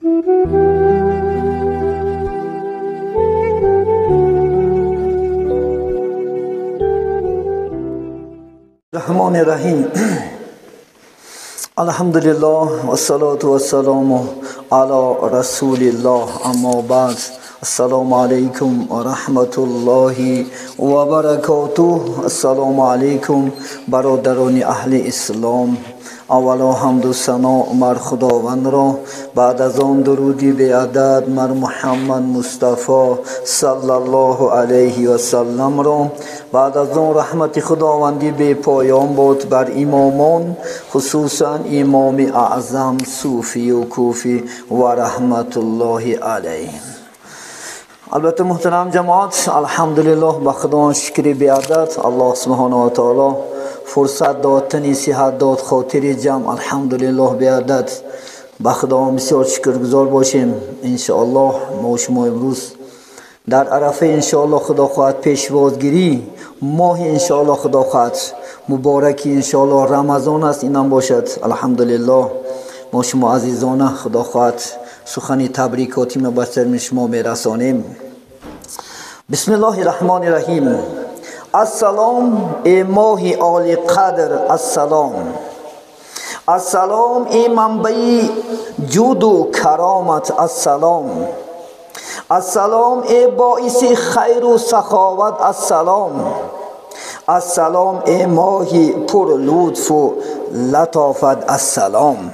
الرحمن الرحیم. الحمدلله والصلاة والسلام علی رسول الله، اما بعد. السلام علیکم و رحمت الله و برکاته. السلام علیکم برادران اهل اسلام. اولا حمد و ثنا مر خداوند را، بعد از آن درودی به عدد مر محمد مصطفی صلی الله علیه و سلم را، بعد از آن رحمت خداوندی به پایان باد بر امامان، خصوصا امام اعظم صوفی و کوفی و رحمت الله علیه. البته محترم جماعت، الحمدلله به خدا شکر به عدد، الله سبحانه و تعالی فرصت داد، تنی صحت داد، خاطر جمع، الحمدلله به عدد به خدا بسیار شکرگزار باشیم. انشاءالله ما شما امروز در عرفه انشاءالله خدا خواهد پیشوازگیری ماه انشاءالله خدا خواهد مبارکی انشاءالله رمضان است، اینم باشد. الحمدلله ما شما عزیزانه خدا خواهد سخنی تبریکاتی ما به سر شما میرسانیم. بسم الله الرحمن الرحیم. السلام ای ماه عالی قدر، السلام السلام ای منبع جود و کرامت، السلام السلام ای باعث خیر و سخاوت، السلام السلام ای ماه پر لطف و لطافت، السلام.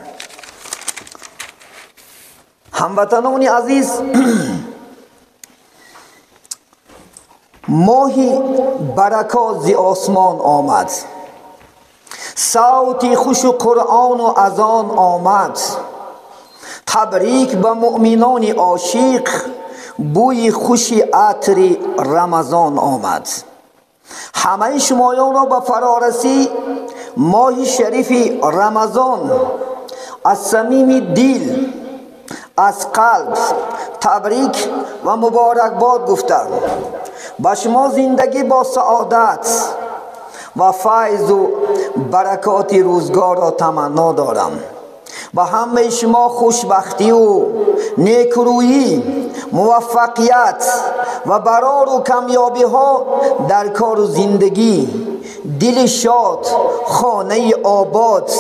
هموطنان عزیز، ماهی برکات ز آسمان آمد، صوت خوش قرآن و اذان آمد. تبریک به مؤمنان عاشق، بوی خوش عطر رمضان آمد. همه شمایان را به فرارسی ماه شریف رمضان از صمیم دل، از قلب تبریک و مبارکباد گفتم. با شما زندگی با سعادت و فیض و برکات روزگار را تمنا دارم. با همه شما خوشبختی و نیکرویی، موفقیت و برار و کمیابی ها در کار و زندگی، دل شاد، خانه آباد،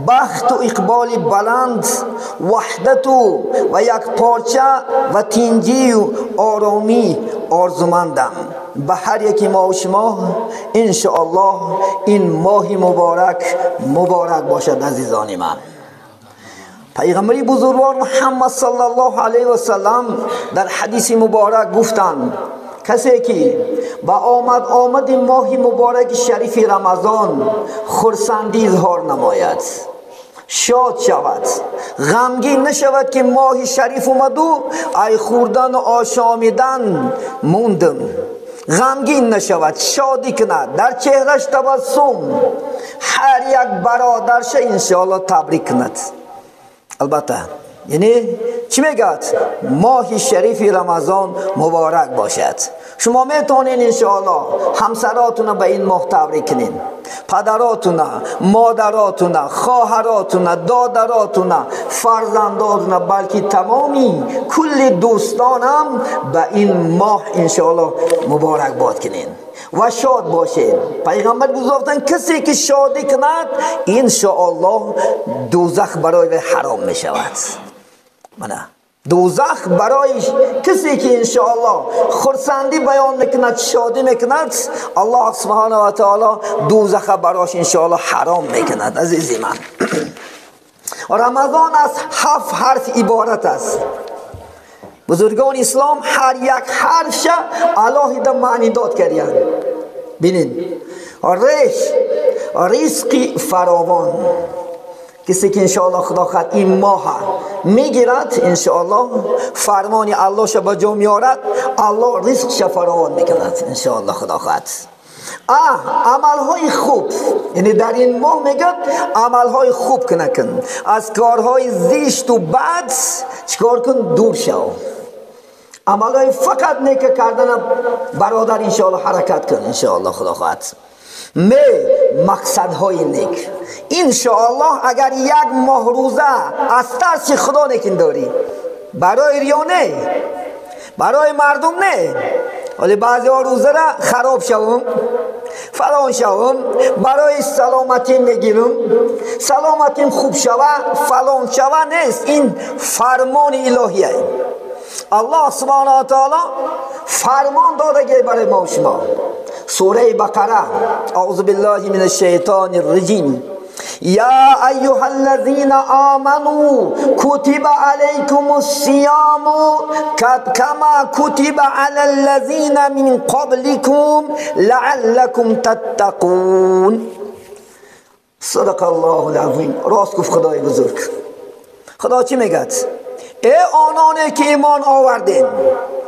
بخت و اقبال بلند، وحدت و یک پارچه و تنجی و آرامی آرزومندم. به هر یکی ما و شما انشاءالله این ماه مبارک مبارک باشد. عزیزان من، پیغمبر بزرگوار محمد صلی الله علیه و سلم در حدیث مبارک گفتند کسی که با آمد آمد ماه مبارک شریف رمضان خرسندی اظهار نماید، شاد شود، غمگین نشود که ماه شریف اومد و ای خوردن و آشامیدن موندم، غمگین نشود، شادی کند، در چهرش تبسم، هر یک برادرش انشاءالله تبریک کند. البته یعنی چی میگد؟ ماه شریف رمضان مبارک باشد. شما میتونین انشاءالله همسراتون به این ماه تبریک کنین، پدراتون، مادراتون، خواهراتون، دادراتون، فرزنداتون، بلکه تمامی کل دوستانم به این ماه انشاءالله مبارک باد کنین و شاد باشین. پیغمبر گفتن کسی که شادی کند انشاءالله دوزخ برای حرام میشود. منه دوزخ برای کسی که انشاءالله خرسندی بیان میکند، شادی میکند، الله سبحانه و تعالی دوزخ براش انشاءالله حرام میکند. عزیزی من، رمضان از 7 حرف عبارت است. بزرگان اسلام هر یک حرفش علاهده معنی داد کردند. بینید، رش رزق فراوان، کسی که انشاءالله خدا خواهد این ماه میگیرد، انشاءالله فرمان الله شه به جا میارد، الله رزقش فراوان میکند انشاءالله خدا خواهد. عملهای خوب، یعنی در این ماه میگه عملهای خوب کن، از کارهای زشت و بد چیکار کن؟ دور شو. عملهای فقط نیک کردن برادر انشاءالله حرکت کن انشاءالله خدا خواهد. می مقصدهای نیک انشاءالله اگر یک ماه روزه از ترس خدا نکن داری، برای ریا نه، برای مردم نه. ولی بعضی ها روزه را خراب شوم، فلان شوم، برای سلامتی میگیرم، سلامتیم خوب شوه، فلان شوه نیست. این فرمان الهیه. الله سبحانه و تعالی فرمان داده برای ما و شما. سوره بقره، اعوذ بالله من الشیطان الرجیم، یا ایها الذین آمنوا کتب علیکم الصیام کما کتب علی الذین من قبلکم لعلکم تتقون. صدق الله العظیم. راست گفت خدای بزرگ. خدا چی میگه؟ ای آنانی که ایمان آوردین،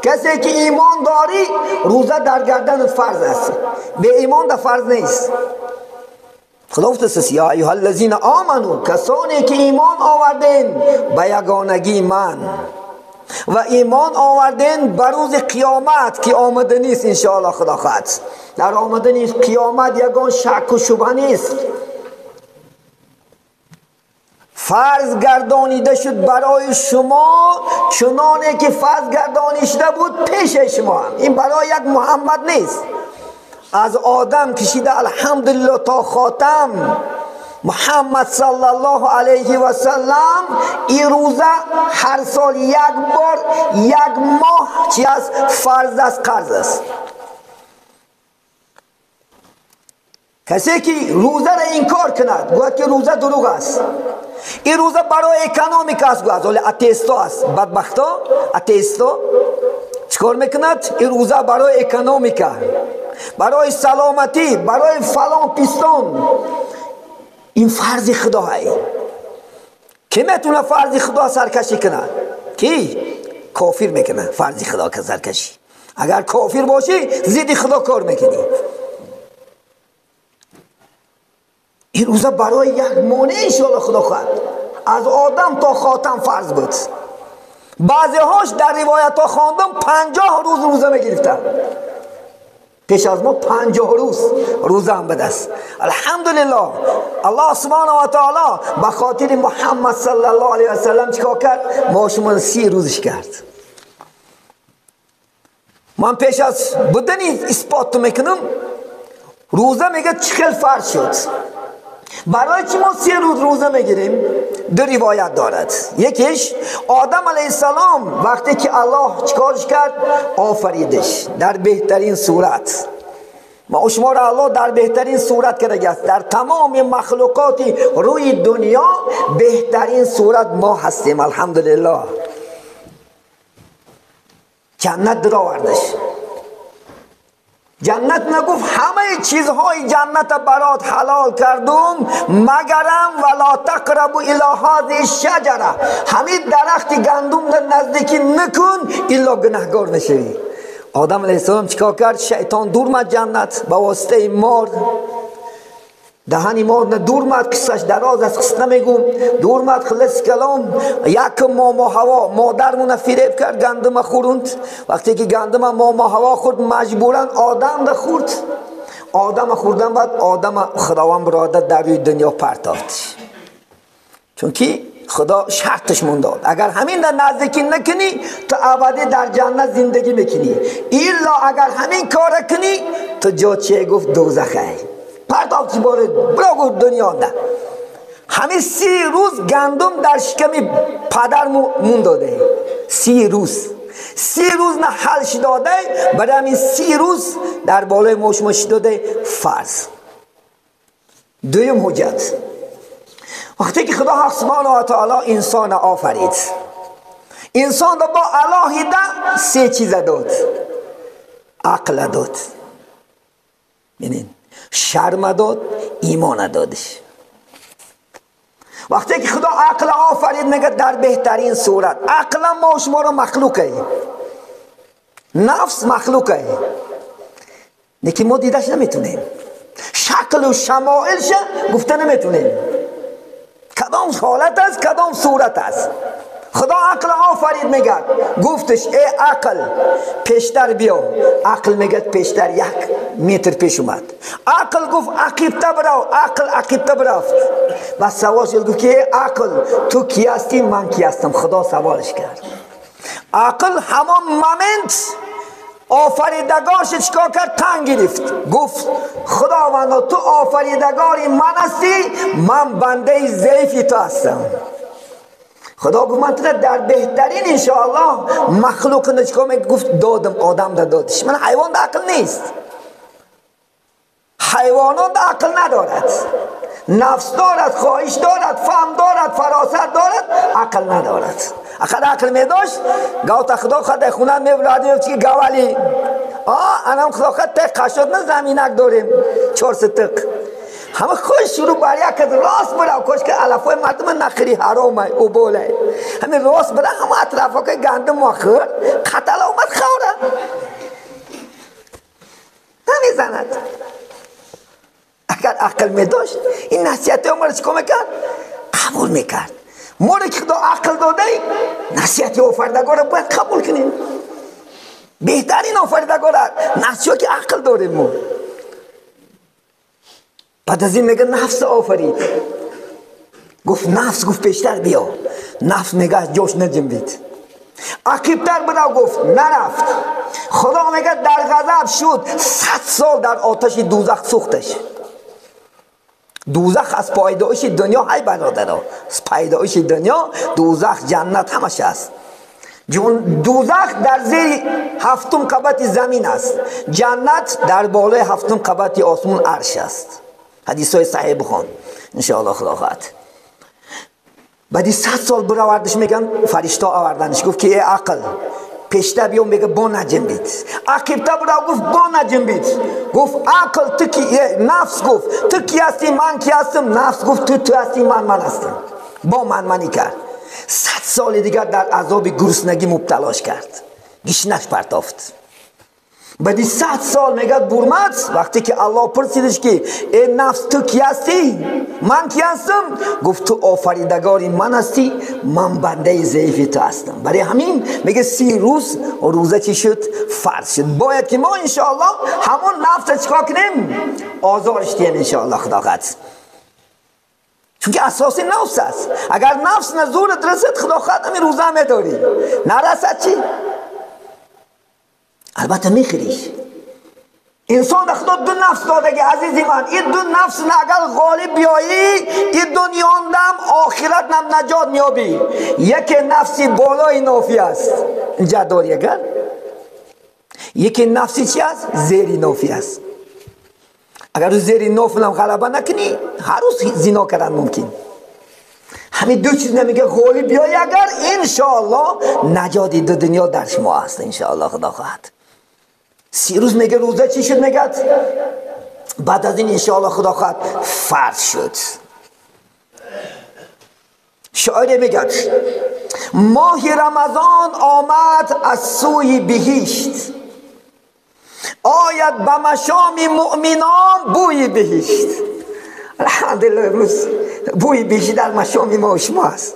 کسی که ایمان داری روزه در گردن فرض است، به ایمان در فرض نیست. خدا گفته یا ایها الذین آمنوا، کسانی که ایمان آوردین به یگانگی من و ایمان آوردین به روز قیامت که آمده نیست انشاءالله خدا خواهد. در آمدن قیامت یگان شک و شبهه نیست. فرض گردانیده شد برای شما چنانه که فرض گردانی شده بود پیش شما. این برای یک محمد نیست، از آدم کشیده الحمدلله تا خاتم محمد صلی الله علیه و سلم. این روزه هر سال یک بار یک ماه چی است؟ فرض است، قرض است. کسی که روزه را انکار کند گوید که روزه دروغ است، این روزه برای economic است، گوید ولی اتیستا است، بدبختا اتیستا چیکار میکند؟ این روزه برای economic، برای سلامتی، برای فلان پیستان. این فرض خداست. کی میتونه فرض خدا سرکشی کنه؟ کی؟ کافر میکنه فرض خدا که سرکشی. اگر کافر باشی ضد خدا کار میکنی. این روزه برای یک مانع انشاءالله خدا خواهد از آدم تا خاتم فرض بود. بعضی هاش در روایت ها خواندم 50 روز روزه میگرفتن. پیش از ما 50 روز روزه هم بده است. الحمدلله الله سبحانه و تعالی به خاطر محمد صلی الله علیه و سلم چیکار کرد؟ ما شما 30 روزش کرد. من پیش از بودنی اثبات میکنم روزه میگه چخیل فرض شد. برای چی ما 30 روز روزه میگیریم؟ دو روایت دارد. یکیش آدم علیه السلام وقتی که الله چیکارش کرد؟ آفریدش در بهترین صورت. ما شما را الله در بهترین صورت کرده است. در تمام مخلوقات روی دنیا بهترین صورت ما هستیم الحمدلله. جنت درآوردش. جنت نگفت همه چیزهای جنت برات حلال کردم مگرم ولا تقربوا الی هذه الشجره، همین درخت گندم در نزدیکی نکن الا گناهگار نشوی. آدم علیه السلام چیکار کرد؟ شیطان دور مد جنت با واسطه مار، دهنی مار نه دور مد، قصهش دراز است قصه نمیگم، دور مد. خلص کلام یک ماما هوا مادرمون فریب کرد، گندم خوروند. وقتی که گندم ماما هوا خورد مجبورا آدم ده خورد. آدم خوردن بعد آدم خداوند برادر در روی دنیا پرتافت، چون که خدا شرطش مون داد اگر همین در نزدیکی نکنی تو ابدی در جنت زندگی میکنی، الا اگر همین کار کنی تو جا چه گفت دوزخه. پرتافت باره برا گفت دنیا ده. همین 30 روز گندم در شکم پدر مون داده. 30 روز، 30 روز نه حلش داده، برای همین 30 روز در بالای مشمش داده فرض. دویم حجت، وقتی که خدا حق سبحانه و تعالی انسان آفرید، انسان را با علاهیده 3 چیز داد. عقل داد، یعنی شرم داد، ایمان دادش. وقتی که خدا عقل آفرید میگه در بهترین صورت. عقل ما شما را مخلوقه، نفس مخلوقه، لیکن ما دیدش نمیتونیم، شکل و شمائلش گفته نمیتونیم، کدام حالت است کدام صورت است. خدا عقل آفرید میگه گفتش ای عقل پیشتر بیا. عقل میگه پیشتر 1 متر پیش اومد. عقل گفت عقیبته برو، عقل عقیبته برفت. و سوال شد گفت که ای عقل تو کی هستی من کی هستم؟ خدا سوالش کرد. Ақл ҳамон момент офаридагорш чикор кард? Тан гирифт. Гуфт худовандо ту офаридагори ман ҳастӣ, ман бандаи заифи ту ҳастам. Худо гуфт ман туро дар беҳтарин иншоаллоҳ махлуқ чикор гуфт додам, одам да додиш. Ман ҳайвон да ақл нест, ҳайвонот да ақл надорад, нафс дорад, хоҳиш дорад, фаҳм дорад, фаросат дорад, ақл надорад. Агар ақл медошт гавта худо хад хона мебурад ки гавали анам худо хад те қашот на заминак дорем чор ситиқ ҳама хуш шурӯъ бар як кад рост бирав, кош ки алафои мардума нахӯри ҳаромай уболай, ҳамин рост бира ҳама атрафо ки гандум хӯр, қатала омад хавра намезанад. Агар ақл медошт ин насиҳати моро чикор мекард? Қабул мекард. Моро ки худо ақл додай, насиҳати офаридагорро бояд қабул кунем. Беҳтарин офаридагора насиҳо ки ақл дорем мо. Баъд аз ин мега нафс офарид. Гуфт нафс, гуфт пештар биё. Нафс мега аз ҷош наҷунбид. Ақибтар бирав, гуфт нарафт. Худо мега дар ғазаб шуд, 100 сол дар оташи дӯзах сӯхташ. Дӯзах аз пайдоиши дунё, ҳай бародаро, аз пайдоиши дунё дӯзах, ҷаннат ҳамаш аст. Дӯзах дар зери ҳафтум қабати замин аст, ҷаннат дар болои ҳафтум қабати осмон арш аст. Ҳадисҳои саҳеҳ бихон иншоаллоҳ худо хоҳад. Баъди 100 сол бировардиш меган, фаришта оварданиш, гуфт ки э ақл пешта биё, мега бо наҷунбид. Ақибта бирав, гуфт бо наҷунбид. Гуфт ақл ту ки, нафс гуфт ту ки ҳастӣ, ман ки ҳастам. Нафс гуфт ту ту ҳастӣ, ман ман ҳастам. Бо ман манӣ кард. 100 соли дигар дар азоби гуруснагӣ мубталош кард, гишнаш партофт. Баъди 100 сол мегӯяд бурмад, вақте ки Аллоҳ пурсидиш ки э нафс ту ки ҳастӣ, ман ки ҳастам, гуфт ту офаридагори ман ҳастӣ, ман бандаи заифи ту ҳастам. Барои ҳамин мега 30 рӯз рӯза чӣ шуд? Фарз шуд. Бояд ки мо иншоаллоҳ ҳамон нафса чикор кунем? Озорш диҳем иншоаллоҳ худо хоҳад. Чунки асоси нафс аст. Агар нафс назурат расад, худо хоҳад ҳамин рӯза медорӣ. Нарасад чӣ? Албатта мехӯриш. Инсон да худо ду нафс додаги, азизи ман. Ин ду нафс агар ғолиб биёӣ, ин дунёндам охиратнам наҷот меёбӣ. Яке нафси болои нофӣ аст, инҷа дорӣ агар, яке нафси чи аст? Зери нофӣ аст. Агар зери нофнам ғалаба накунӣ, ҳар рӯз зино кардан мумкин. Ҳамин ду чиз намега ғолиб биёӣ агар, иншоаллоҳ наҷоти ду дунё дар шумо аст иншоаллоҳ худо хоҳад. 30 рӯз мега рӯза чӣ шуд? Мегӯяд баъд аз ин иншоаллоҳ худо хоҳад фарз шуд. Шоире мегӯяд моҳи рамазон омад аз сӯи биҳишт, ояд ба машоми муъминон бӯи биҳишт. Алҳамдулиллоҳ имрӯз бӯи биҳишт дар машоми мо шумо аст.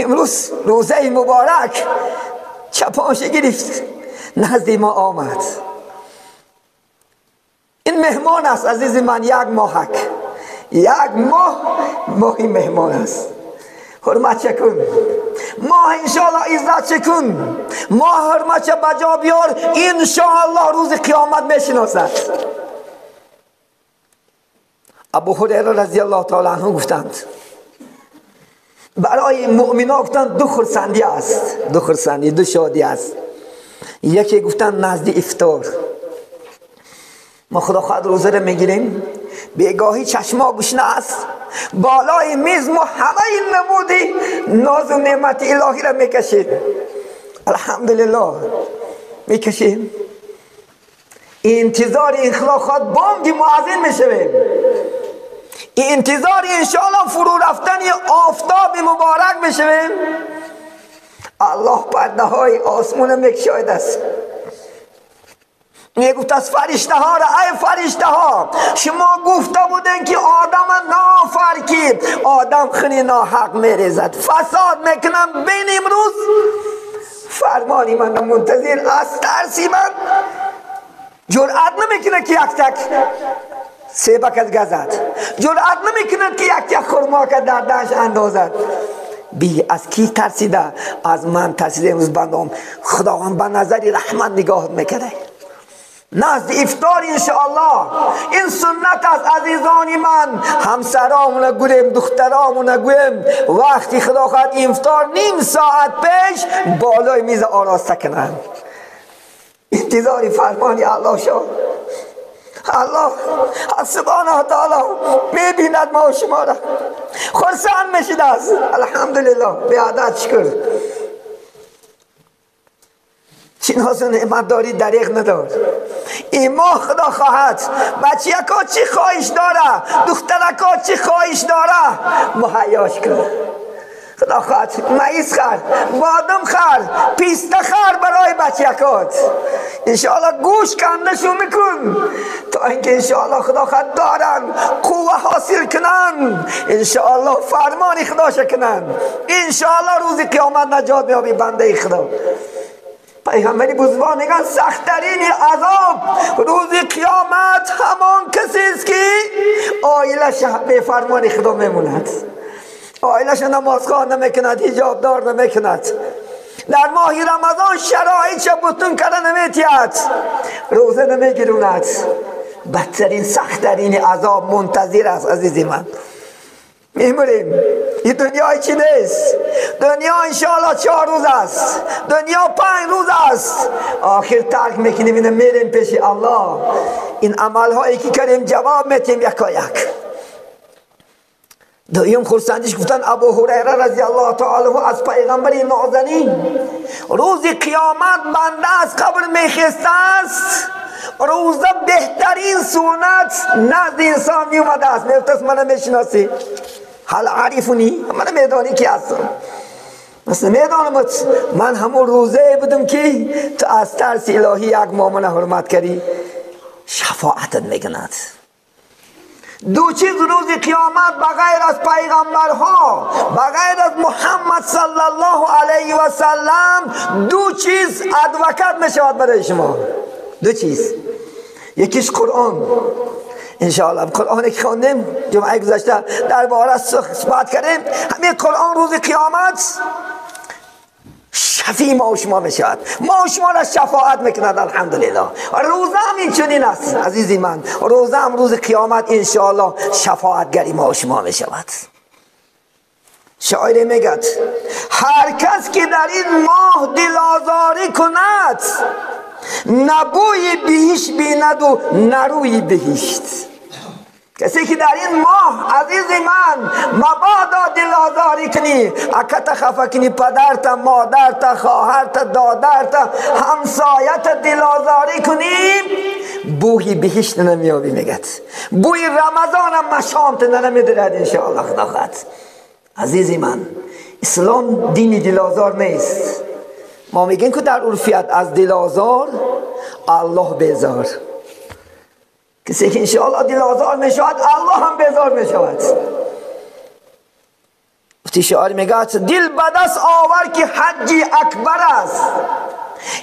Имрӯз рӯзаи муборак чапонша гирифт, назди мо омад. Ин меҳмон аст азизи ман, як моҳак, як моҳ, моҳи меҳмон аст. Ҳурмат чекун моҳ иншоаллоҳ, иззат чекун моҳ, ҳурматша ба ҷо биёр иншоаллоҳ рӯзи қиёмат мешиносад. Абу Ҳурайра разияллоҳу таала анҳу гуфтанд барои муъмино гуфтанд ду хурсандӣ аст, ду хурсандӣ, ду шодӣ аст. Яке гуфтанд назди ифтор мо худо хоҳад рӯзаро мегирем, бегоҳӣ чашмо гушна аст, болои миз мо ҳамаи намуди нозу неъмати илоҳиро мекашем, алҳамдулиллоҳ мекашем. Интизори ин худо хоҳад бонги муаззин мешавем, интизори иншоаллоҳ фурӯ рафтани офтоби муборак мешавем. Аллоҳ пардаҳои осмона мекушояд аст, мегуфт аз фариштаҳоро: ай фариштаҳо, шумо гуфта будем ки одама нофар, ки одам хуни ноҳақ мерезад, фасод мекунам, бин имрӯз фармони ман мунтазир аз тарси ман ҷуръат намекунад ки як так себакат газад, ҷуръат намекунад ки як так хурмока дар даҳш андозад. بی از کی ترسیده؟ از من ترسیده. امروز بندام خداوند به نظر رحمت نگاه میکنه. نزد افطار انشاءالله این سنت از عزیزان من، همسرامون گویم، دخترامون گویم، وقتی خدا خواهد افطار نیم ساعت پیش بالای میز آراسته کنن. انتظار فرمانی الله شد. الله سبحانه تعالی میبیند ما و شما را، خرسند میشید است. الحمدلله به عدد شکر. چی ناز و نعمت داری دریغ ندار. این ماه خدا خواهد بچیکا چی خواهش داره، دخترکا چی خواهش داره، مهیاش کن. خدا خواهد معیز خر، بادم خر، پیسته خر برای بچیکات. انشاءالله گوش کندشو میکن تا اینکه انشاءالله خدا خواهد دارن قوه حاصل کنن، انشاءالله فرمان خدا شکنن، انشاءالله روز قیامت نجات میابی بنده خدا. پیغمبری بزرگوار میگن سخت‌ترین عذاب روز قیامت همان کسی است که عائلش به فرمان خدا میموند، عائلش نمازخوان نمیکند، حجاب دار نمیکند، در ماه رمضان شرایطش بتون کرده نمیتید، روزه نمیگیروند. بدترین سخت‌ترین عذاب منتظر است عزیزی من. میموریم. این دنیا چی نیست. دنیا انشاءالله 4 روز است، دنیا 5 روز است، آخر ترک میکنیم، اینو میریم پیش الله. این عمل هایی که کردیم جواب میتیم یکا یک. دویم خرسندیش گفتن ابو هریره رضی الله تعالی عنه از پیغمبر نازنین، روز قیامت بنده از قبر میخسته است، روزه بهترین سنت نزد انسان میومده است. میگفت منو میشناسی؟ هل عارفونی؟ من میدانی کی هستم؟ مثلا میدانم من همون روزه بودم که تو از ترس الهی یک ماه حرمت کردی، شفاعتت میکند. دو چیز روز قیامت بغیر از پیغمبرها، بغیر از محمد صلی الله علیه و سلم، دو چیز ادوکت میشود برای شما. دو چیز، یکیش قرآن. انشاءالله قرآن که خواندیم جمعه گذشته درباره صحبت کردیم، همین قرآن روز قیامت شفیع ما و شما میشود، ما و شما را شفاعت میکند. الحمدلله. روزه هم این چنین است عزیزی من، روزه هم روز قیامت انشاءالله شفاعتگری ما و شما میشود. شاعر میگد هر کس که در این ماه دل آزاری کند، نبوی بهشت بیند و نروی بهشت. کسی که در این ماه عزیز من مبادا دل آزاری کنی، اکت خفه کنی، پدرت، مادرت، خواهرت، دادرت، همسایت دل آزاری کنی، بوی بهشت نمیابی. میگد بوی رمضان هم مشامت نمیدرد انشاءالله خدا خواهد. عزیز من، اسلام دین دل آزار نیست. ما میگیم که در عرفیت از دل آزار الله بیزار. کسی که انشاءالله دل آزار میشود، الله هم بیزار میشود. وقتی شعار میگه دل به دست آور که حج اکبر است،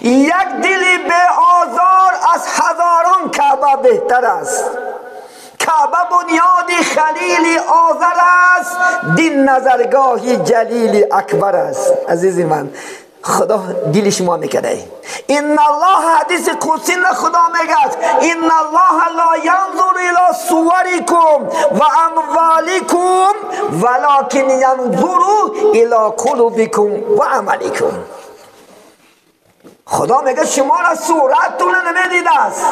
یک دل به آزار از هزاران کعبه بهتر است. کعبه بنیاد خلیل آذر است، دین نظرگاه جلیل اکبر است. عزیز من، خدا دل شما میکده. ان الله، حدیث قدسی خدا میگه ان الله لا ینظر الی صورکم و اموالکم ولکن ینظر الی قلوبکم و عملکم. خدا میگه شما را صورتتون نمیدید است،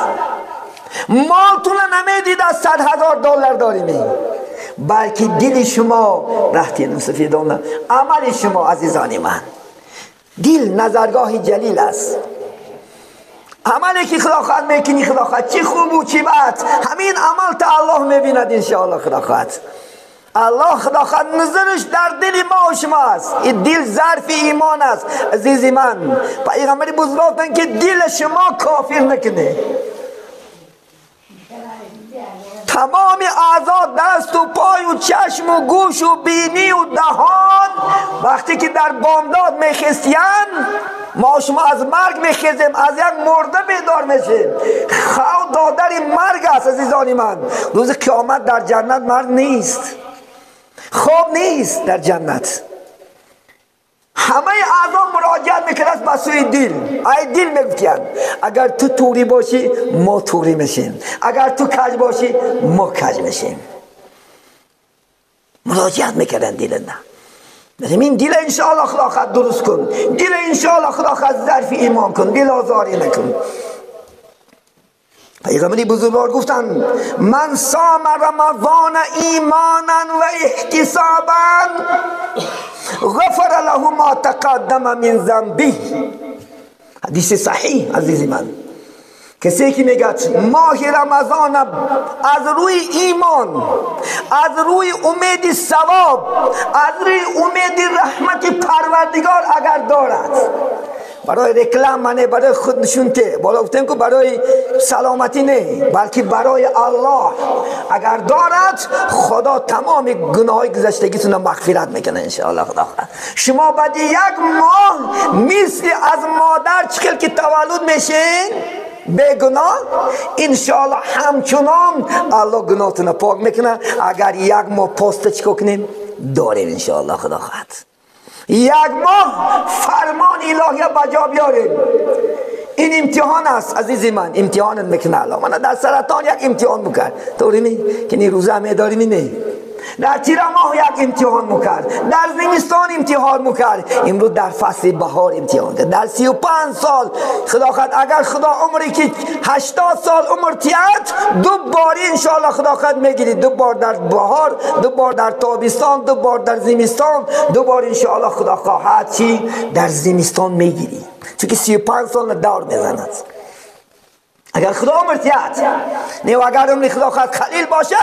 مالتون نمیدید است، 100,000 دلار داریم، بلکه دل شما رهتین سفیدان، عمل شما. عزیزان من، دل نظرگاه جلیل است. عملی که خدا خواهد میکنی، خدا خواهد چی خوب و چی بد، همین عمل تا الله میبیند انشاءالله. خدا خواهد الله خدا خواهد نظرش در دل ما و شما است. این دل ظرف ایمان است عزیز من. پیغمبر بزرگ گفتن که دل شما کافر نکنه. تمام اعضا، دست و پای و چشم و گوش و بینی و دهان، وقتی که در بامداد میخستین، ما شما از مرگ میخیزیم، از یک مرده بیدار میشیم. خواب دادر مرگ است عزیزان من. روز قیامت در جنت مرگ نیست، خواب نیست در جنت. همه اعضا مراجعت میکرد به سوی دل. ای دل میگفتند اگر تو توری باشی ما توری میشیم، اگر تو کج باشی ما کج میشیم. مراجعت میکردن دل نه. این دل انشاءالله خدا خود درست کن، دل انشاءالله خدا خود ظرف ایمان کن، دل آزاری نکن. پیغمبر بزرگوار گفتند من صام رمضان ایمانا و احتسابا غفر له ما تقدم من ذنبه. حدیث صحیح عزیز من. کسی که میگه ماه رمضان از روی ایمان، از روی امید ثواب، از روی امید رحمت پروردگار اگر دارد، برای رکلام نه، برای خود نشونته بالا گفتیم که برای سلامتی نه، بلکه برای الله اگر دارد، خدا تمام گناه‌های گذشتگیتون رو مغفرت میکنه انشاءالله. خدا شما بعد یک ماه مثل از مادر چخل که تولد میشین بیگناه، انشاءالله همچنان الله گناهتون رو پاک میکنه. اگر یک ماه پست چیکار کنیم داریم انشاءالله. خدا خواهد یک ماه فرمان الهی بجا بیاریم. این امتحان است عزیز من، امتحان میکنه الله. من در سرطان یک امتحان میکرد، طوری نی که نی روزه میداریم نه. در تیر ماه یک امتحان میکرد، در زمستان امتحان میکرد، امروز در فصل بهار امتحان کرد. در 35 سال خدا خواهد اگر خدا عمری که 80 سال عمر تیاد، دو بار انشاءالله خدا خواهد میگیری، دو بار در بهار، دو بار در تابستان، دو بار در زمستان، دو بار انشاءالله خدا خواهد چی در زمستان میگیری، چون که 35 سال دور میزند. اگر خدا عمر تیاد نه، اگر عمر خدا خواهد خلیل باشد،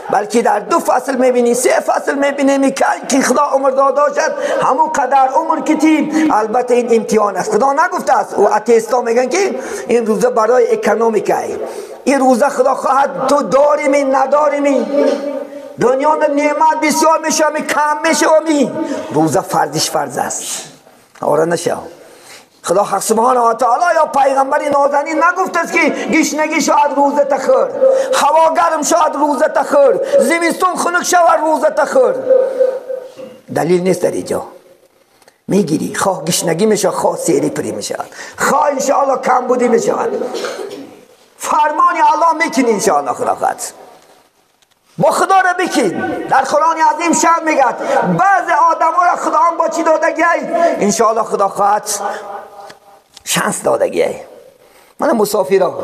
بلکه در دو فصل میبینی، سه فصل میبینی که خدا عمر داده باشد، همون قدر عمر کتیم. البته این امتحان است، خدا نگفته است. و اتیستا میگن که این روزه برای اکونومیکه، این روزه خدا خواهد تو داریم نداریم، دنیا نعمت بسیار میشه می کم میشه و می روزه فرضش فرض است. آره نشه خدا حق سبحانه و تعالی یا پیغمبر نازنین نگفت است که گشنگی شود روزه تخور، هوا گرم شود روزه تخور، زمستون خنک شود روزه تخور. دلیل نیست در اینجا. میگیری خواه گشنگی میشه، خواه سیری پری میشه، خواه انشاءالله کم بودی میشه. فرمان الله میکنی انشاءالله. خدا خواهد با خدا را بکن. در قرآن عظیم شان میگه بعض آدم ها را خدا هم با چی دادگی؟ انشاءالله خدا خواهد شانس دادگی. من مسافرا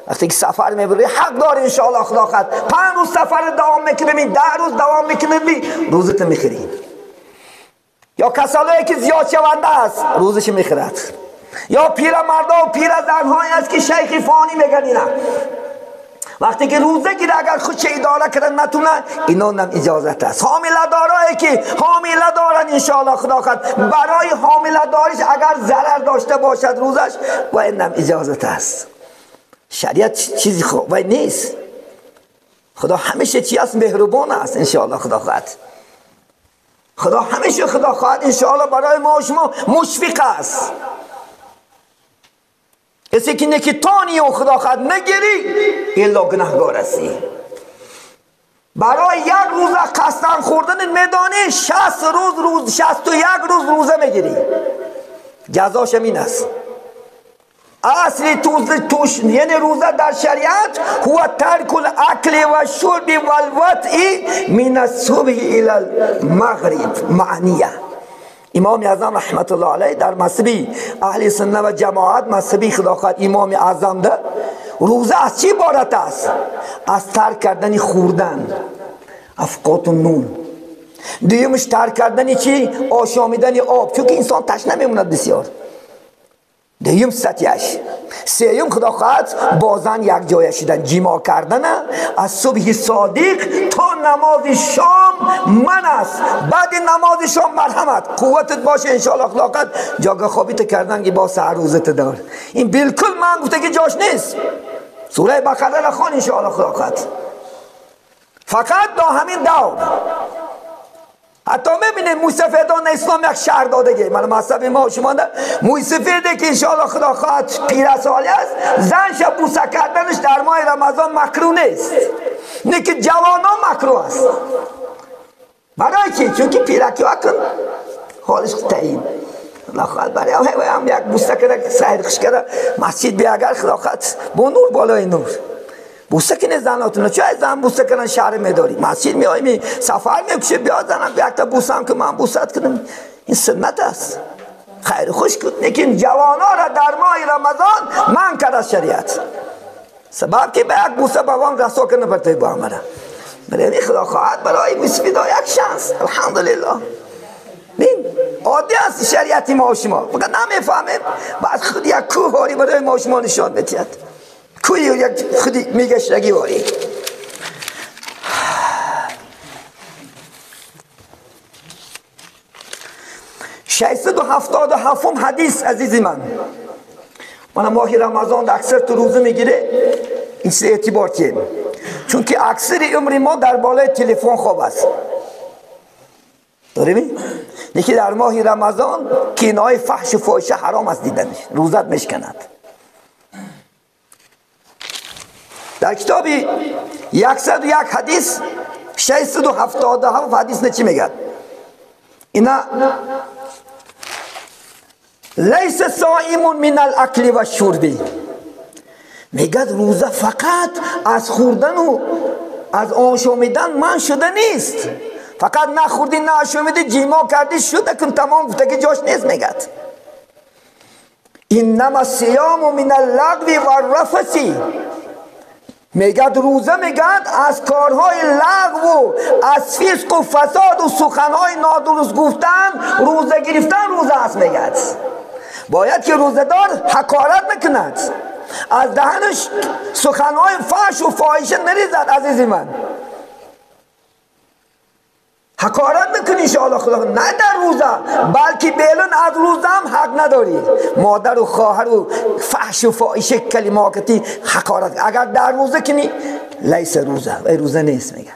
وقتی که سفر میبری حق داری انشاءالله خدا خواهد 5 روز سفر دوام میکنی، 10 روز دوام میکنی، روزت میخری. یا کسایی که زیاد شونده است روزش میخرد، یا پیرمردا و پیرزنهایی است که شیخ فانی میگن اینا وقتی که روزه گیره اگر خودش اداره کردن نتونه، اینا هم اجازت است. حامله دارایی که حامله دارن انشاءالله خدا خواهد برای حامله داریش اگر ضرر داشته باشد روزش، و اینم اجازت است. شریعت چیزی خوب و نیست. خدا همیشه چی است؟ مهربان است انشاءالله خدا خواهد. خدا همیشه خدا خواهد انشاءالله برای ما و شما مشفق است. کسی که نکتانی و خدا خواهد نگیری الا گناهگار هستی. برای یک روز قسم خوردن میدانی 60 روز 61 روز روزه میگیری، جزاش این است. اصل توش یعنی روزه در شریعت هو ترک الاکل و شرب و الوطء من الصبح الى المغرب معنیه. امام اعظم رحمت الله علیه در مذهبی اهل سنت و جماعت، مذهبی خدا خواهد امام اعظم ده، روزه از چی عبارت است؟ از ترک کردن خوردن، افقات نون. دویمش ترک کردن چی؟ آشامیدن آب، چون که انسان تشنه میموند بسیار. دویم ستیش. سیوم خدا خواهد بازن یک جای شدن، جیما کردن از صبح صادق تا نماز شام من است. بعد نماز شام مرحمت قوتت باشه انشاءالله خدا خواهد جاگه خوابیت کردن که با سهر روزت دار. این بالکل من گفته که جاش نیست. سوره بقره را خوان انشاءالله خدا خواهد. فقط دا همین دور. حتی میبینید موسفیدان اسلام یک شهر دادگی، من مذهب ما شما ده موسفیده که انشاءالله خدا خواهد پیر سالی است، زنش بوسه کردنش در ماه رمضان مکروه نیست، نه که جوانان مکروه است. برای چی؟ چون که پیرکی ها کن حالش تعیین خدا برای هم یک بوسه کرده سیر خوش کرده مسجد بیا اگر خدا با نور بالای نور بوسه کنه زناتون چه زن بوسه کنن شهر میداری مسجد میایی سفر میکشه بیا زنم یک تا بوسه هم که من بوسه کنم این سنت است خیر خوش کن لیکن جوانا را در ماه رمضان من کرد از شریعت سبب که به یک بوسه بابام رسا کنه برتای با همه برای خدا خواهد برای مسفیدا یک شانس الحمدلله بین عادی است شریعتی ما و شما فقط نمیفهمیم بعد خود یک کوه واری برای ما و شما نشان میدهد کوه یک خودی میگشتگی واری ششصد و 677 حدیث عزیزی من من ماه رمضان اکثر تو روزه میگیره این چیز اعتبار تیم چون که اکثر عمر ما در بالای تلفن خواب است داریم؟ یکی در ماه رمضان کینای فحش و فاحشه حرام است دیدنش روزت میشکند در کتاب 101 حدیث 677 حدیث نه چی میگه؟ اینا لیس صائم من الاکل و الشرب میگه روزه فقط از خوردن و از آشامیدن من شده نیست فقط نخوردی نآشامیدی جیما کردی شده کن تمام گفتگی جاش نیست میگه انما الصیام من اللغو و الرفث میگه روزه میگه از کارهای لغو و از فسق و فساد و سخنهای نادرست گفتن روزه گرفتن روزه است میگه باید که روزه‌دار حقارت نکند از دهنش سخنهای فحش و فاحشه نریزد عزیزی من حقارت نکنی انشاءالله خدا نه در روزه بلکه بیلون از روزه هم حق نداری مادر و خواهر و فحش و فاحشه کلماتی حقارت اگر در روزه کنی لیس روزه و روزه نیست میگه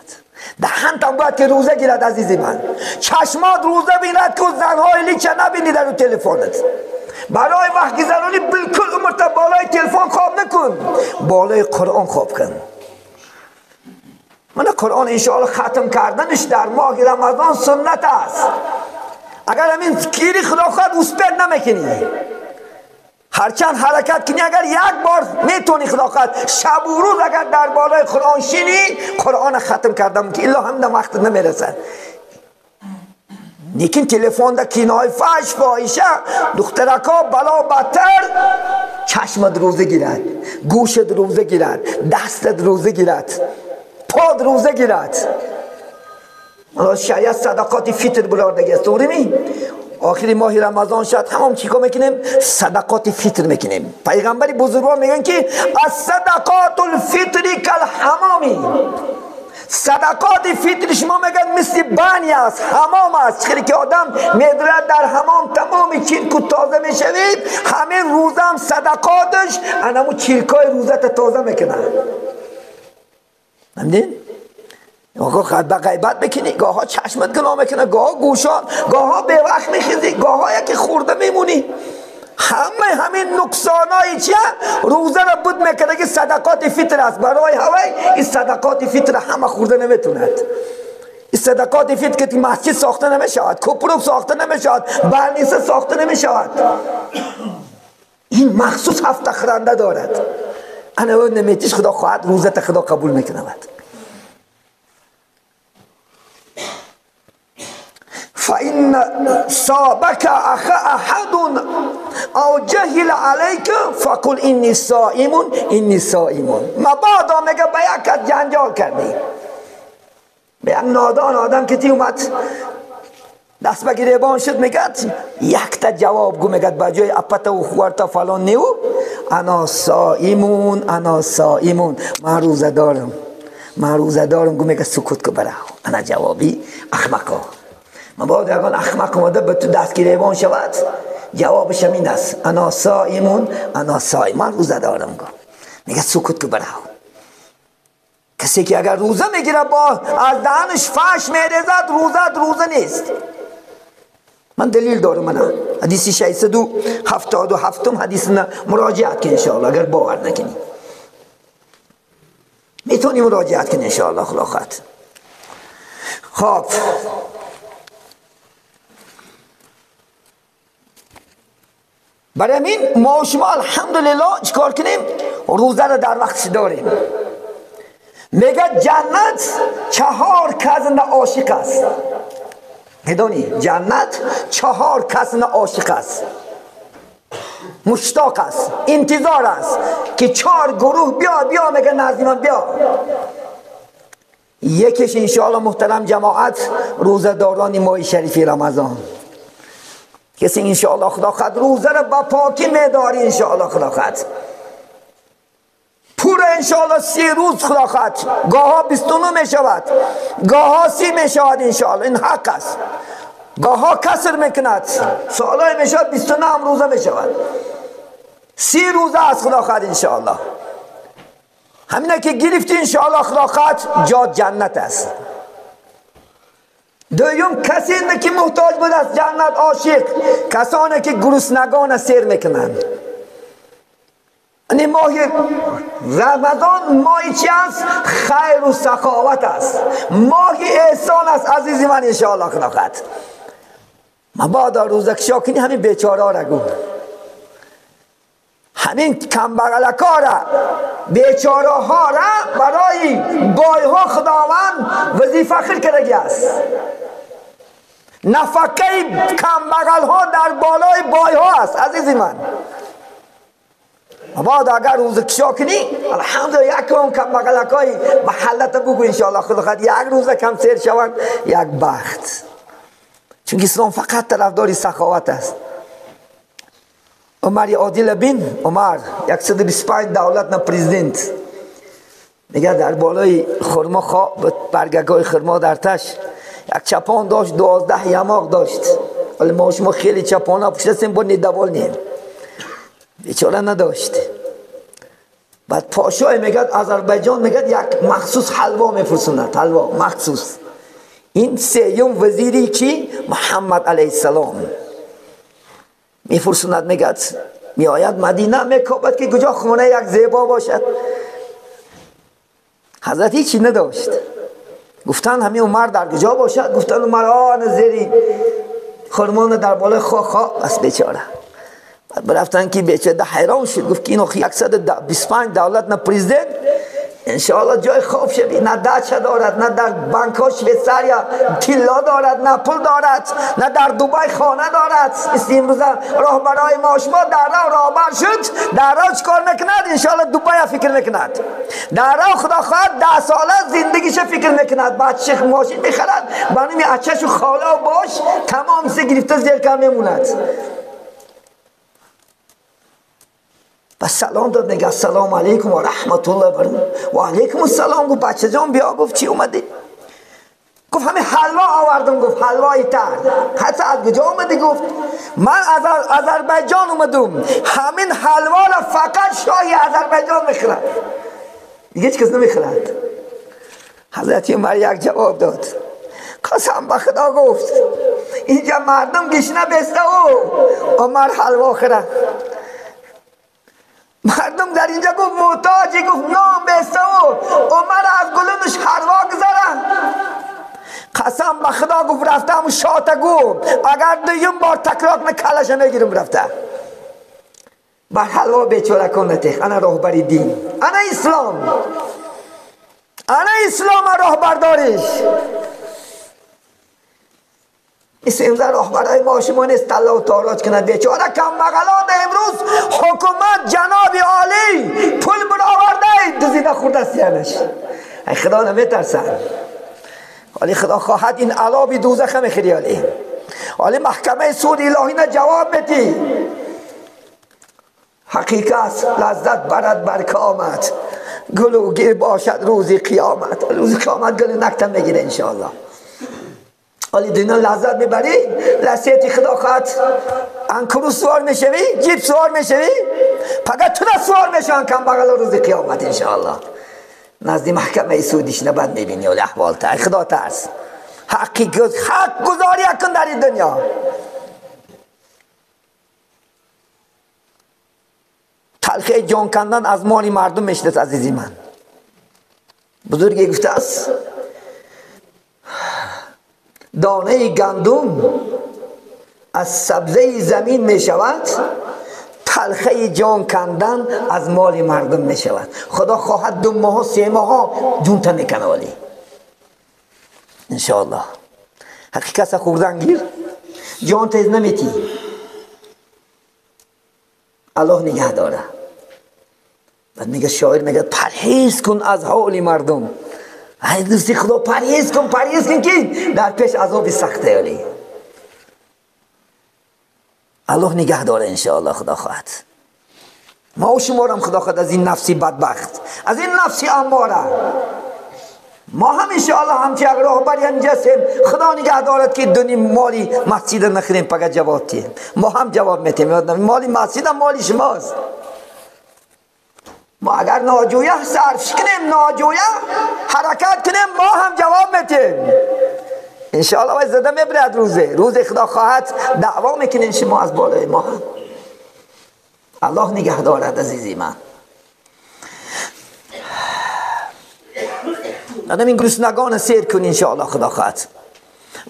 دهنتم باید که روزه گیرد عزیزی من چشمات روزه بیند که زنهای لیچه نبینی در تلفنت برای وقت گذرانی بالکل عمرت بالای تلفن خواب نکن بالای قرآن خواب کن من قرآن انشاءالله ختم کردنش در ماه رمضان سنت است اگر همین کیری خدا خواهد اوسپر نمیکنی هرچند حرکت کنی اگر یک بار میتونی خدا خواهد شب و روز اگر در بالای قرآن شینی قرآن ختم کردم که الا هم در وقت نمیرسد لیکن تلفن در کینای فحش فاحشه دخترکا بلا بدتر چشمت روزه گیرد گوشت روزه گیرد دستت روزه گیرد پاد روزه گیرد شریعت صدقات فطر برآوردگی است درست آخری ماه رمضان شد همون چیکار میکنیم صدقات فطر میکنیم پیغمبر بزرگوار میگن که الصدقات الفطر کالحمام صدقات فطر شما میگن مثل بانی است حمام است چخیلی که آدم میدرد در حمام تمام چرک تازه میشوید همه روزه هم صدقاتش انمو چرکای روزه تازه میکنه فهمیدین؟ آقا به غیبت بکنی گاها چشمت گناه میکنه گاها گوشان گاها به وقت میخیزی گاها یکی خورده میمونی همه همین نقصانای چیه؟ روزه را بود میکنه که صدقات فطر است برای هوای این صدقات فطر همه خورده نمیتوند این صدقات فطر که مسجد ساخته نمیشود کپروک ساخته نمیشود برنیسه ساخته نمیشود این مخصوص هفته خورنده دارد انا او نمیتیش خدا خواهد روزه خدا قبول میکند فإن صابك أحد أو جهل عليك فقل إني صائم إني صائم مبادا میگه به یک جنجال کردی به یک نادان آدم که تی اومد دست به گریبان شد میگه یک تا جواب گو میگه به جای اپتا و خوارتا فلان نیو انا صائمون انا صائمون من روزه دارم من روزه دارم گو میگه سکوت کو برا انا جوابی احمقا مبادا یگان احمق اومده به تو دست گریبان شود جوابش این است انا صائمون انا صائم من روزه دارم گو میگه سکوت کو برا کسی که اگر روزه میگیره با از دهنش فحش میریزد روزه روزه نیست من دلیل دارم من حدیث 677 حدیث مراجعت کن انشاءالله اگر باور نکنی میتونی مراجعت کن انشاءالله خدا خواهد. خب برای همین ما و شما الحمدلله چیکار کنیم؟ روزه را در وقتش داریم. میگه جنت 4 کس عاشق است. میدونی جنت 4 کس عاشق است، مشتاق است، انتظار است که 4 گروه بیا بیا، میگه نزدی من بیا. یکیش انشاءالله محترم جماعت روزه داران ماه شریف رمضان، کسی انشاءالله خدا خد روزه را با پاکی میداری، انشاءالله خدا خد پور انشاءالله 30 روز خدا خد، گاها 29 میشود، گاها 30 میشود انشاءالله، این حق است. گاها کسر میکند، سالای میشود 29 هم روزه میشود، 30 روزه از خدا خد انشاءالله. همینه که گرفتی انشاءالله خدا خد جا جنت است. دویم کسی نه که محتاج بود از جنت عاشق، کسانی که گرسنگان سیر میکنند. این ماه رمضان ماه چی است؟ خیر و سخاوت است، ماه احسان است عزیزی من انشاءالله خدا خد. مبادا روزه کشا کنی همین بیچاره را گو، همین کمبغلکا را، بیچاره ها را برای بای ها خداوند وظیفه خیر کردگی است. نفقه کمبغل ها در بالای بای ها است عزیزی من. مبادا اگر روزه کشا کنی الحمدلله یکم کمبغلک های محلت بگو انشاءالله خدا خد یک روزه کم سیر شوند یک بخت. چون اسلام فقط طرفدار سخاوت است. عمر عادل بین عمر 125 دولت نه پرزیدنت، میگه در بالای خرما خواب برگگای خرما در تش یک چپان داشت، 12 یماق داشت. ولی ما شما خیلی چپان ها پشت با ندوال نیم، بیچاره نداشت. بعد پاشای میگه آذربایجان میگه یک مخصوص حلوا میفرستند، حلوا مخصوص. این سیوم وزیری کی؟ محمد علیه السلام میفرسوند، میگه میآید مدینه، میکوبد که کجا خونه یک زیبا باشد. حضرت هیچی نداشت. گفتن همین عمر در کجا باشد؟ گفتن عمر آن زیری خرمان در بالای خوا بس بیچاره. بعد برفتن که بیچاره حیران شد، گفت که اینو 125 دولت نه پرزیدنت انشاءالله جای خواب شوی، نه دچه دارد، نه در بانک ها شویتساریا طلا دارد، نه پول دارد، نه در دوبای خانه دارد. مثل امروز راهبرای ما شما در راه راهبر شد، در راه چیکار میکند؟ انشاءالله دوبای فکر میکند، در راه خدا خواهد 10 ساله زندگیش فکر میکند، بچه ماشین میخرد، بانوی اچش و خاله و باش تمام سه گرفته زیر کم میموند. بس سلام داد، میگه السلام علیکم و رحمت الله برکاته. و علیکم السلام. گفت بچه جان بیا. گفت چی اومدی؟ گفت همین حلوا آوردم. گفت حلوای تر. حتی از کجا اومدی؟ گفت من از آذربایجان اومدم، همین حلوا را فقط شاهی آذربایجان میخورد، دیگه هیچ کس نمیخورد. حضرت عمر یک جواب داد، قسم به خدا گفت اینجا مردم گشنه بسته و عمر حلوا خورد. مردم در اینجا گفت محتاجی، گفت نام بسته و عمر از گلونش حلوا گذارن. قسم به خدا گفت رفتم شاته گفت اگر دویم بار تکرار کنه کلش میگیرم. رفته بر حلوا بیچاره کنه. انا راهبری دین، انا اسلام، انا اسلام راهبردارش. مثل امروز راهبرای ما شما نیست طلا و تاراج کنند. بیچاره کمبغلان امروز حکومت جناب عالی پول برآورده دزدیده خورده است یعنیش. خدا نمیترسن. ولی خدا خواهد این عذاب دوزخ میخوری. علی ولی محکمه سود الهی نه جواب میدی. حقیقت لذت برد بر کامت، گلوگیر باشد روزی قیامت. روزی قیامت گل نکتم میگیره انشاءالله. ولی دنیا لذت میبری، لذتی خدا خواهد انکرو سوار میشوی، جیب سوار میشوی، فقط تو نه سوار میشن کم بغل روز قیامت انشاءالله. نزد محکمه سودیش نباید میبینی ولی احوال تا خدا ترس، حق گذاری کن در این دنیا. تلخی جان کندن از مال مردم میشنست عزیزی من. بزرگی گفته است دانه گندم از سبزه زمین می شود Талхаи ҷон кандан аз моли мардум мешавад. Худо хоҳад 2 моҳ 3 моҳ ҷунта мекана вали. Иншоаллоҳ. Ҳақиқат хӯрдан гир, ҷон тез наметӣ. Аллоҳ нигаҳ дора. Баъд мега шоир мега парҳез кун аз ҳоли мардум. Ай дӯсти Худо парҳез кун, парҳез кун ки дар пеш азоби сахте вали. Аллоҳ нигаҳ дора иншоаллоҳ Худо хоҳад. Ма у шуморам Худо хоҳад аз ин нафси бадбахт, аз ин нафси аммора. ما هم انشاءالله همچی یک راهبری هم هستیم. خدا نگه دارد که دونیم مالی مسجد نخریم پگه جواب تیم. ما هم جواب میتیم. مالی مسجد هم مالی شماست. ما اگر ناجویه صرف کنیم، ناجویه حرکت کنیم، ما هم جواب میتیم انشاءالله. وای زده میبرد روزه روز خدا خواهد دعوا میکنین شما از بالای ما هم. الله نگه دارد عزیزی من. آدم این گرسنگان سیر کن انشاءالله خدا خواهد.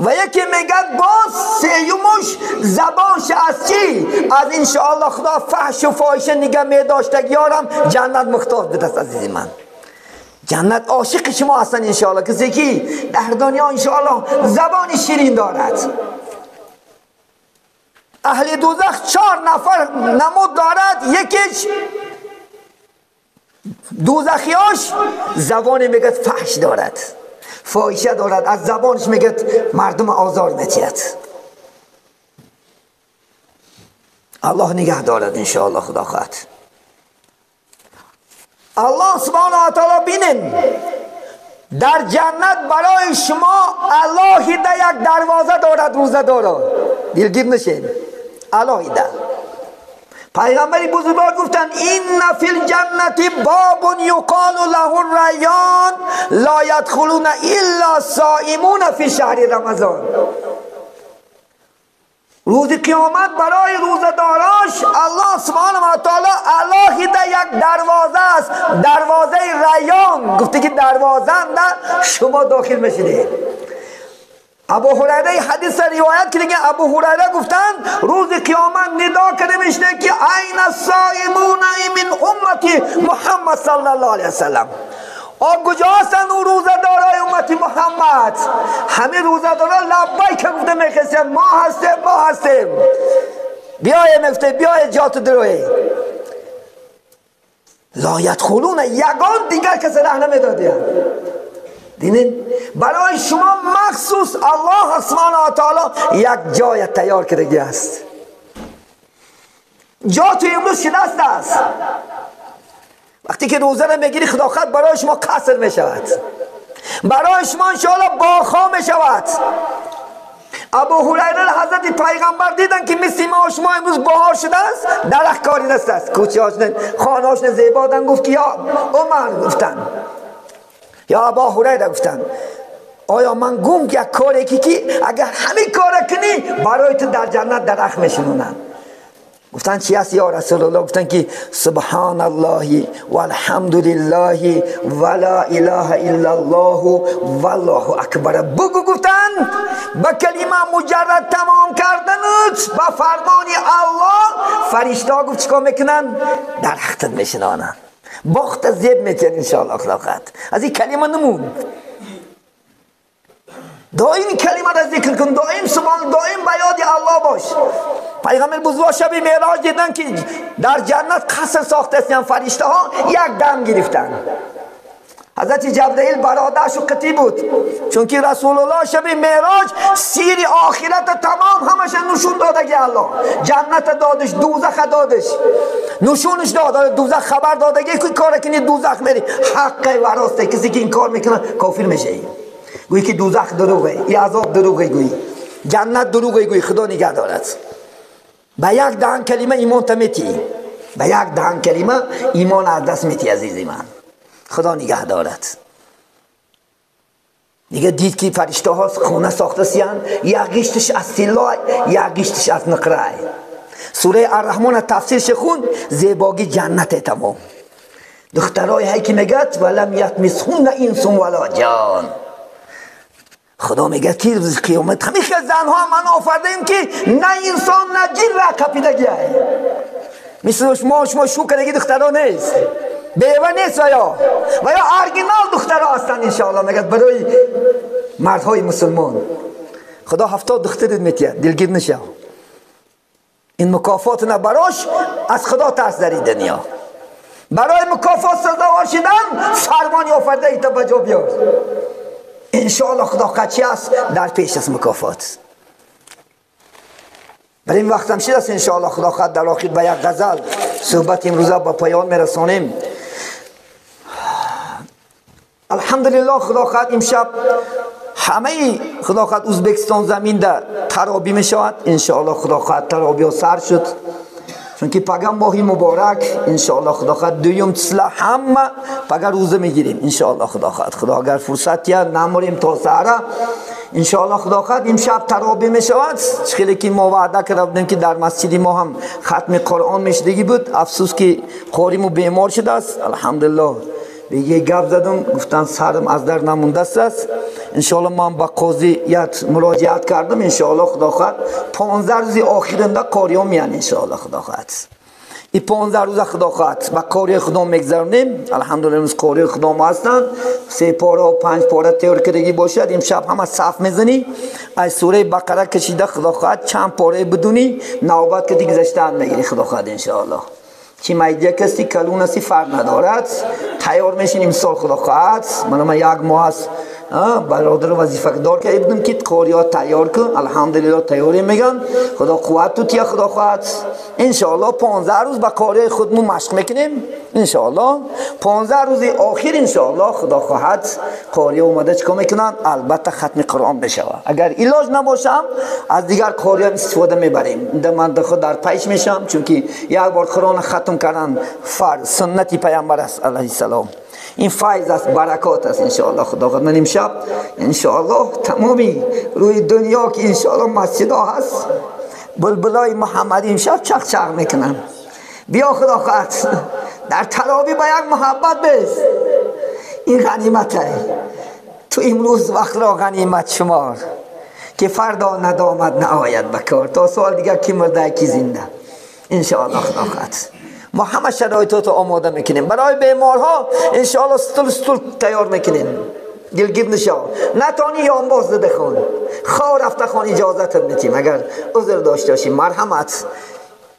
و یکی میگه باز سیومش زبانش از چی؟ از انشاءالله خدا فحش و فاحشه نگه میداشتگی یارم جنت مختار بدست عزیزی من. جنت عاشق شما هستن انشاءالله. کسی که در دنیا انشاءالله زبان شیرین دارد. اهل دوزخ 4 نفر نمود دارد. یکیش دوزخیاش زبان میگه فحش دارد، فاحشه دارد، از زبانش میگه مردم آزار میتید. الله نگه دارد انشاءالله خدا خواهد. الله سبحانه و تعالی بینین در جنت برای شما علاهیده یک دروازه دارد، روزه دارد، دلگیر نشین. علاهیده پیغمبر بزرگوار گفتند این فی الجنت باب یقال له الریان لا یدخلون الا صائمون فی شهر رمضان. روز قیامت برای روزه‌داراش الله سبحانه و تعالی علاهیده یک دروازه است، دروازه ریان. گفته که دروازه نه شما داخل میشید. ابو هریره حدیث روایت کرده. ابو هریره گفتند روز قیامت ندا کرده میشه که عین الصائمون من امتی محمد صلی الله علیه وسلم. آ کجا هستند اون روزه‌دارای امتی محمد؟ همه روزه‌دارا لبیک گفته میخواستن ما هستیم، ما هستیم. بیای مفته، بیای جات دروی. لا یدخلون، یگان دیگر کسی ره نمیدادیند. دیدین برای شما مخصوص الله سبحانه و تعالی یک جای تیار کرده است. جا تو امروز شدست است. وقتی که روزه را میگیری خدا خود برای شما قصر میشود، برای شما انشاءالله باغ‌ها میشود. ابو هریره حضرت پیغمبر دیدن که مثل ما و شما امروز بهار شده است، درخت کاری دست است، کوچه هاشون خانه هاشون زیبا دن. گفت که یا عمر، گفتن یا ابا هریره، گفتن آیا من گم یک کاری که اگر همین کار کنی برای تو در جنت درخت میشنونن؟ گفتن چی است یا رسول الله؟ گفتن که سبحان الله والحمد لله ولا اله الا الله والله اکبر. بگو. گفتن با کلمه مجرد تمام کردنت با فرمان الله فرشته ها گفت چیکار میکنن؟ درختت میشنانن، باخت زیب میتین انشاءالله اخلاقت. از این کلمه نمون، دائم کلمه را ذکر کن، دائم سبحان، دائم به یاد الله باش. پیغمبر بزرگوار شب معراج دیدن که در جنت قصر ساخته است، فرشته ها یک دم گرفتن. حضرت جبرئیل برادرش و قطی بود، چون که رسول الله شب معراج سیر آخرت تمام همش نشون داده که الله جنت دادش، دوزخ دادش، نشونش داد، دوزخ خبر داده که کار کنی دوزخ میری، حق و راسته. کسی که این کار میکنه کافر میشه. گویی که دوزخ دروغه، ای عذاب دروغه، گویی جنت دروغه، گویی خدا نگه دارد. به یک دهن کلمه ایمان تمیتی، به یک دهن کلمه ایمان از دست میتی عزیزی من. خدا نگه دارد. دیگه دید که فرشته ها خونه ساخته سیان، یک گشتش از طلا، یک گشتش از نقره. سوره الرحمن تفسیرش خون، زیباگی جنت تمام. دخترای هی که میگد ولم یطمثهن انس ولا جان. خدا میگه که روز قیامت همین زنها من آفردیم که نه انسان نه جن را کپیدگی. مثل شما شو کردگی دخترها نیست، بیوه نیست و یا ارگینال دخترها هستند انشاءالله. میگه برای مردهای مسلمان خدا 70 دخترت میتیه، دلگیر نشه. این مکافات نه براش، از خدا ترس در این دنیا. برای مکافات سزاوار شدن فرمان آفرده ای تا بجا بیار. انشاءالله خدا قچی است در پیش است مکافات. برای این وقت هم شده است انشاءالله خدا خد در آخر به یک غزل صحبت امروزه با پایان میرسانیم. الحمدلله خدا خد امشب همه خدا خد ازبکستان زمین در ترابی میشود انشاءالله. خدا خد ترابی ها سر شد، چون که پگاه ماهی مبارک انشاءالله خدا خد دویم تسلا همه پگاه روزه میگیریم انشاءالله خدا خد. خدا اگر فرصت یا نموریم تا سهره انشاءالله خدا خد امشب ترابی میشود. خیلی که ما وعده کرده بودیم که در مسجد ما هم ختم قرآن میشدگی بود، افسوس که قاریمو بیمار شده است. الحمدلله یه گپ زدم، گفتن سرم از در نمونده است. انشاءالله من با قاضیت مراجعت کردم، انشاءالله خدا خواهد 15 روز آخرنده قاریان میان انشاءالله خدا خواهد. این 15 روز خدا خواهد با قاری خدا میگذرونیم. الحمدلله امروز قاری خدا ما هستند، 3 پاره و 5 پاره تیار کردگی باشد. امشب همه صف میزنی از سوره بقره کشیده خدا خواهد چند پاره بدونی نوبت که دیگه گذشتن میگیری خدا خواهد انشاءالله. چی میدیا کسی کلون هستی فرق ندارد، تیار میشین امسال خدا خواهد. من یک ماه است برادر وظیفه دار که بودم که قاریا تیار کن، الحمدلله تیاری میگن. خدا قوت تو تیا خدا خواهد انشاءالله 15 روز با قاریای خودمون مشق میکنیم انشاءالله. 15 روز آخر انشاءالله خدا خواهد قاریا اومده چیکار میکنن؟ البته ختم قرآن بشه. اگر علاج نباشم از دیگر قاریا استفاده میبریم. من خود در پیش میشم، چون که یک بار قرآن ختم کردن فرض سنتی پیامبر است علیه السلام. این فیض است، برکات است انشاءالله خدا خواهد. من امشب انشاءالله تمامی روی دنیا که انشاءالله مسجد ها هست بلبلای محمدی امشب چق چق میکنن. بیا خدا خواهد در ترابی با یک محبت بس. این غنیمته، تو امروز وقت را غنیمت شمار که فردا ندامت نآید بکار. تا سال دیگر کی مرده کی زنده انشاءالله خدا خواهد. ما همه شرایطات رو آماده میکنیم برای بیمارها انشاءالله. ستول ستول تیار میکنیم، دلگیر نشا. نتانی یان باز ده خون خواه رفته خون اجازت میتیم اگر عذر داشته باشیم. مرحمت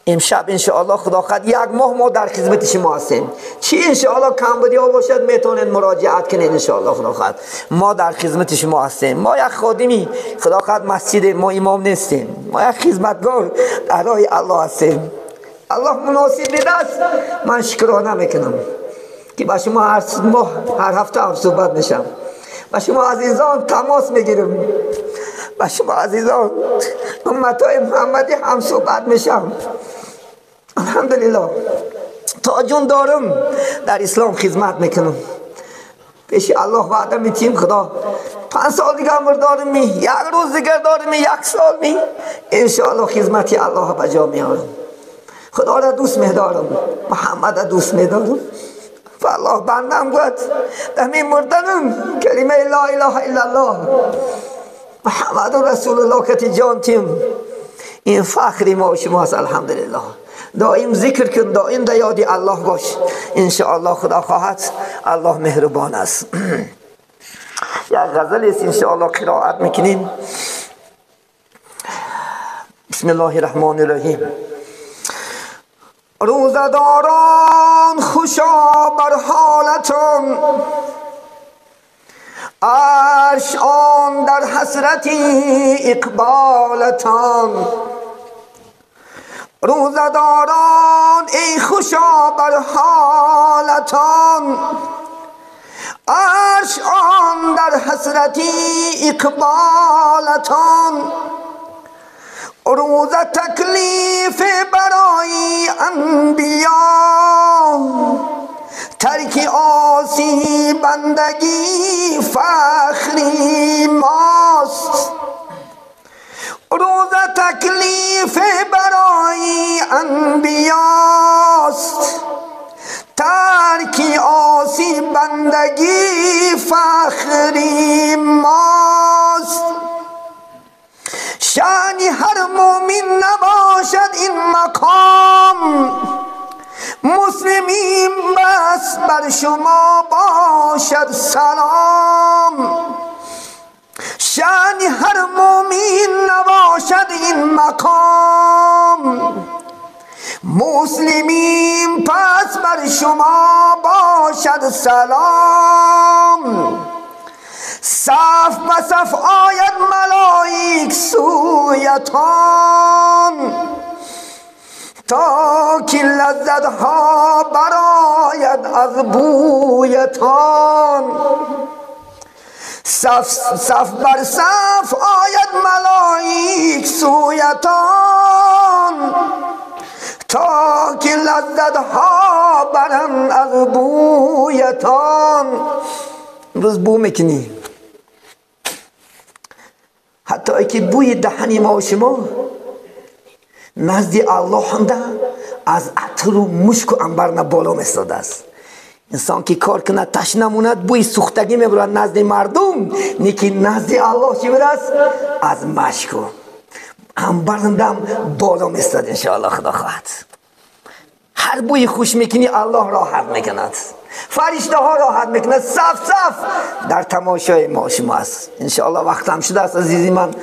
امشب انشاءالله خدا خد یک ماه ما در خدمت شما هستیم. چی انشاءالله کمبودی ها باشد میتونید مراجعت کنید انشاءالله خدا خد. ما در خدمت شما هستیم. ما یک خادمی خدا خد مسجد ما امام نیستیم، ما یک خدمتگار در راه الله هستیم. الله مناسب دیده است، من شکرانه میکنم که با شما هر ماه هر هفته هم صحبت میشم، با شما عزیزان تماس میگیرم، با شما عزیزان امتای محمدی هم صحبت میشم. الحمدلله تا جون دارم در اسلام خدمت میکنم. پیش الله وعده میتیم خدا 5 سال دیگه عمر دارم می، یک روز دیگه دارم می، 1 سال می، انشاءالله خدمتی الله به جا میارم. خدا را دوست می‌دارم، محمد را دوست می‌دارم و الله بندم گفت در می مردنم کلمه لا اله الا الله محمد رسول الله که جان تیم. این فخری ما و شماست الحمدلله. دائم ذکر کن، دائم در یاد الله باش انشاءالله خدا خواهد. الله مهربان است. یک غزل است انشاءالله قرائت میکنیم. بسم الله الرحمن الرحیم. روزداران خوشا بر حالتون، عرش آن در حسرتی اقبالتان. روزداران ای خوشا بر حالتان، عرش آن در حسرتی اقبالتان. روز تکلیف برای انبیا، ترک آسی بندگی فخری ماست. روز تکلیف برای انبیاست، ترک آسی بندگی فخری ماست. شأن هر مؤمن نباشد این مقام، شما باشد سلام. شأن هر مؤمن نباشد این مقام. مسلمین پس بر شما باشد سلام. صف به صف آید ملائک سویتان، تا که لذت ها براید از بویتان. صف صف بر صف آید ملائک سویتان، تا که لذت ها برند از بویتان. امروز بو میکنی، حتی که بوی دهنی ما و شما نزد الله هم از عطر و مشک و عنبر بالا میستاده است. انسان که کار کند تشنه ماند، بوی سوختگی میبرد نزد مردم، نیکی نزد الله چی است؟ از مشک و عنبر هم بالا میستاد. انشاءالله خدا خواهد هر بوی خوش میکنی الله راحت میکند، فرشته ها راحت میکند. صف صف در تماشای ما شما است. انشاءالله وقت هم شده است عزیزی من.